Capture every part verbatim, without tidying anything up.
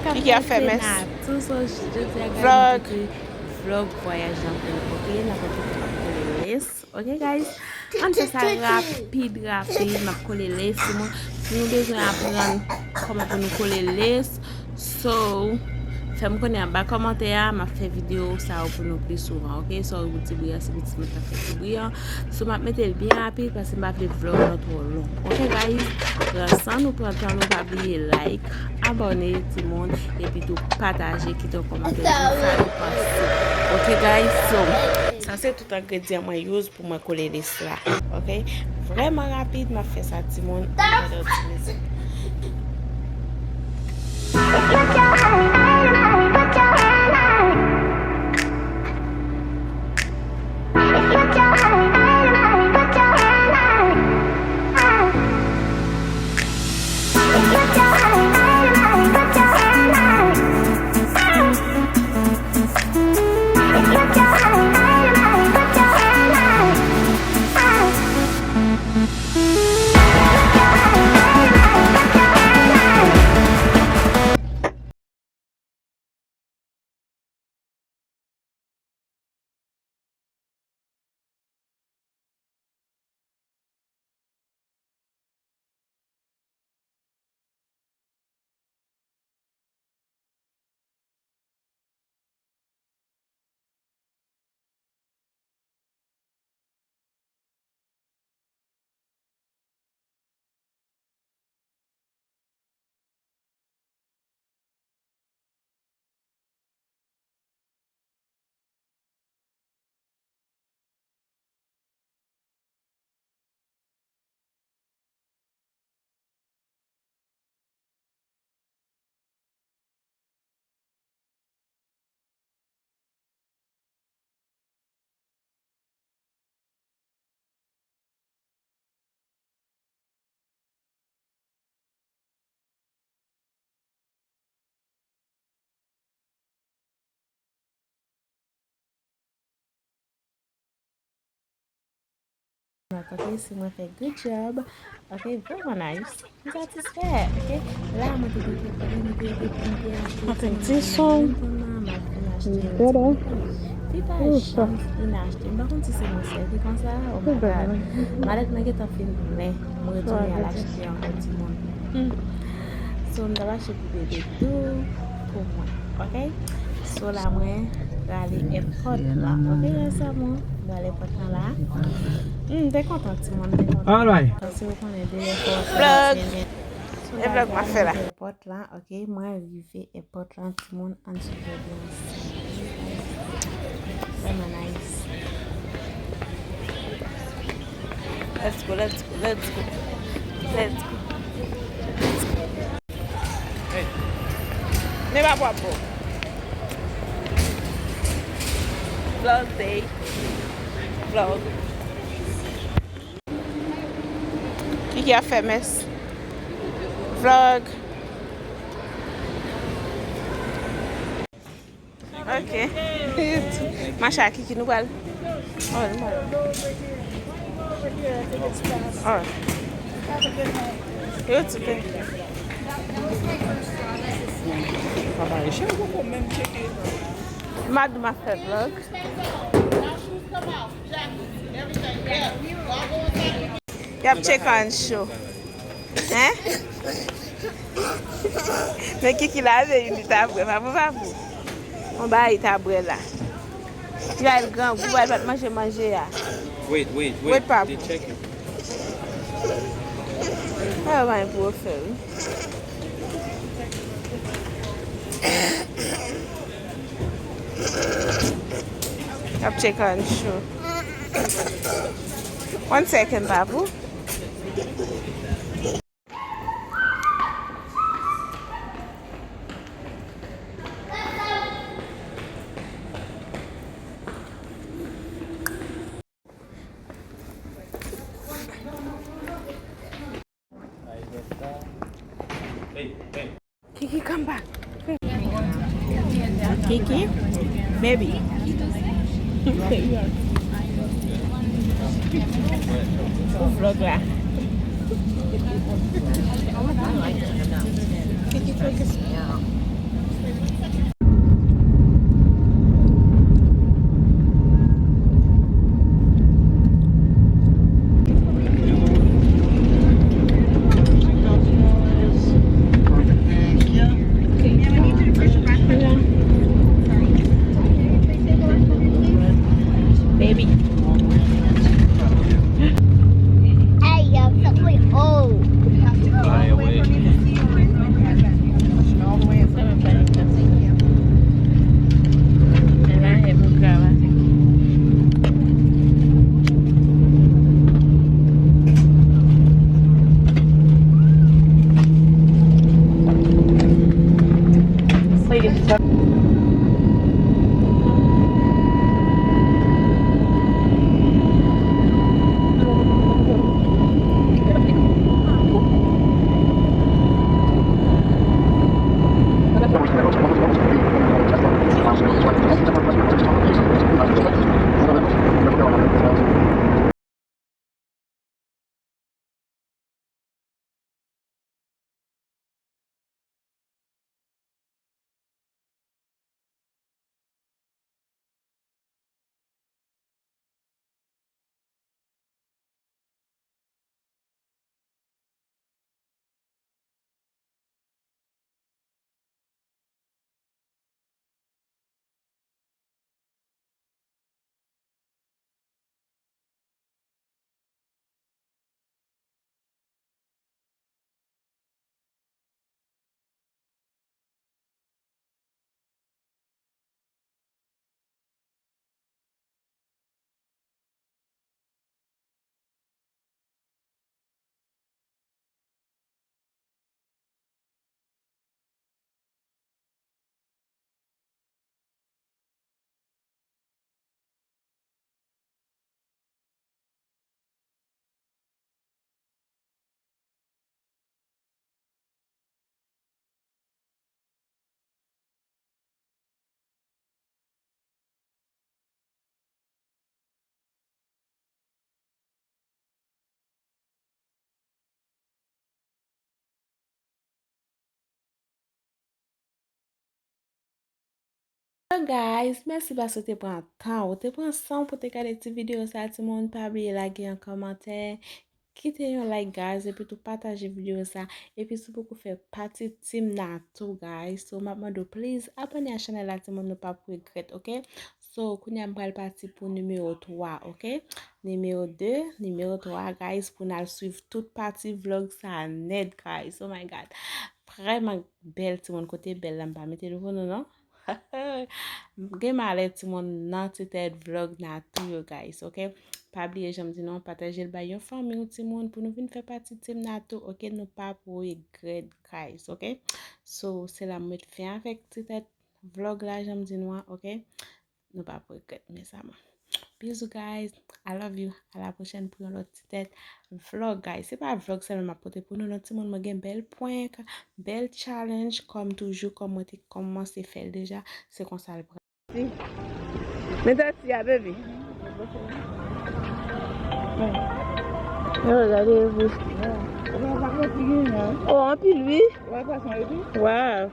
Kiki ap fè mès. Vlog. Vlog vwayaj lan pou nou, oke? N ap antre pou n ap kole les. Oke, guys? Ann fè sa rapid, rapid. M ap kole les, timoun. Si nou bezwen aprann kòman pou nou kole les, so, fè m konnen anba kòmantè a, m ap fè videyo sa yo pou nou pi souvan, oke? Sorry pou ti bri a, se pitit mwen k ap fè ti bri a. So, m ap mete l byen rapid, paske m pa vle vlog lan twò long. Oke, guys? Pran san nou, pran tan nou, pa bliye like, abòne, timoun, epi tou pataje, kite yon kòmantè, di sa nou panse. Oke, guys? So, sa se tout engredyan mwen use pou mwen kole les la. Oke? Vrèman rapid, m ap fè sa, timoun. Ann tande yon ti mizik. Ok, si mwen fè good job. Ok, vrèman nice. M satisfè. Ok, la mwen te gen kèk pwoblèm, mwen te ede pou m te achte ti son. M ap vin achte yon ti bagay. Pi pa janm fin achte. M pa konn si se mwen sèl ki konsa. Oh my God. Malèt mwen gentan fin plen. Mwen retounen al achte ankò timoun. So, m t ap achte pou bebe tou, pou mwen. Ok? So, la mwen prale èpòt la. Ok, yes, amour. M prale èpòt la la. Hmm, m te kontan, timoun, m te kontan. Alright. Paske ou konnen de lè fò fè vlog. So, e vlog m ap fè la. Èpòt la, ok, mwen rive èpòt la, timoun, ann sou vlog la ansanm. Vrèman nice. Let's go, let's go, let's go. Let's go. Let's go. Hey. Ne pa pwòp bon. Vlog day. Vlog. Kiki ap fè mès. Vlog. Ok. Mache ak Kiki, nou pral. Oh, nou pral. Oh. Yo ti fè. Madou m ap fè vlog. Y ap tcheke ann cho. Hein? Men Kiki lave youn li ta bwè, pa pou, pa pou. On bagay li ta bwè la. Li al grangou, al pa t manje manje a. Wait, wait, wait. Wait, pa pou. They checking. Sa yo pa gen pou yo fè, wi. Y ap tcheke ann cho. One second, Babou. Kiki, come back. Kiki, baby. Pou vlog la. Kiki, focus. So guys, mèsi paske w te pran tan, ou te pran san pou te gade ti videyo sa, timoun, pa bliye lage yon kòmantè, kite yon like, guys, epi tou pataje videyo sa. Epi si w poko fè pati Team Natou, guys, so m ap mande w, please, abòne a chanèl la, timoun, nou p ap regrèt, ok? So, kounye a m pral pati pou nimewo twa, ok? Nimewo de, nimewo twa, guys, pou n al swiv tout pati vlog sa nèt, guys. Oh my God. Vrèman bèl, timoun, kote bèl la, m pa mete l pou nou, non. M gen malè, timoun, nan ti tèt vlog Natou yo, guys, ok? Pa bliye, jan m di nou, pataje l bay yon fanmi w, timoun, pou nou vin fè pati Team Natou, ok? Nou p ap regrèt, guys, ok? So, se la m met fen avèk ti tèt vlog la, jan m di nou an, ok? Nou p ap regrèt, mes amours. Bizou, guys. I love you. A la pwochèn pou yon lòt ti tèt vlog, guys. Se pa vlog sèlman m ap pote pou nou, non, timoun. Mwen gen bèl prank, bèl challenge, kòm toujou, kòm mwen te kòmanse fè l deja. Se konsa l pral. Si. Men tati a, baby. Oh, gade, wi. Oh, anpil, wi. Wow.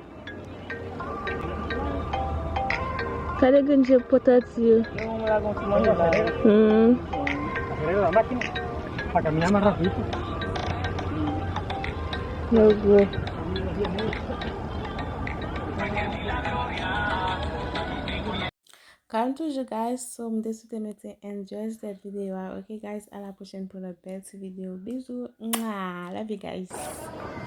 Gade grenn je potati yo. Hmm. Yo gwo. Kòm toujou, guys, so m te swete nou te enjoy cette vidéo a. Ok, guys, à la prochaine pour notre belle petite vidéo. Bisous. Mwah. Love you, guys.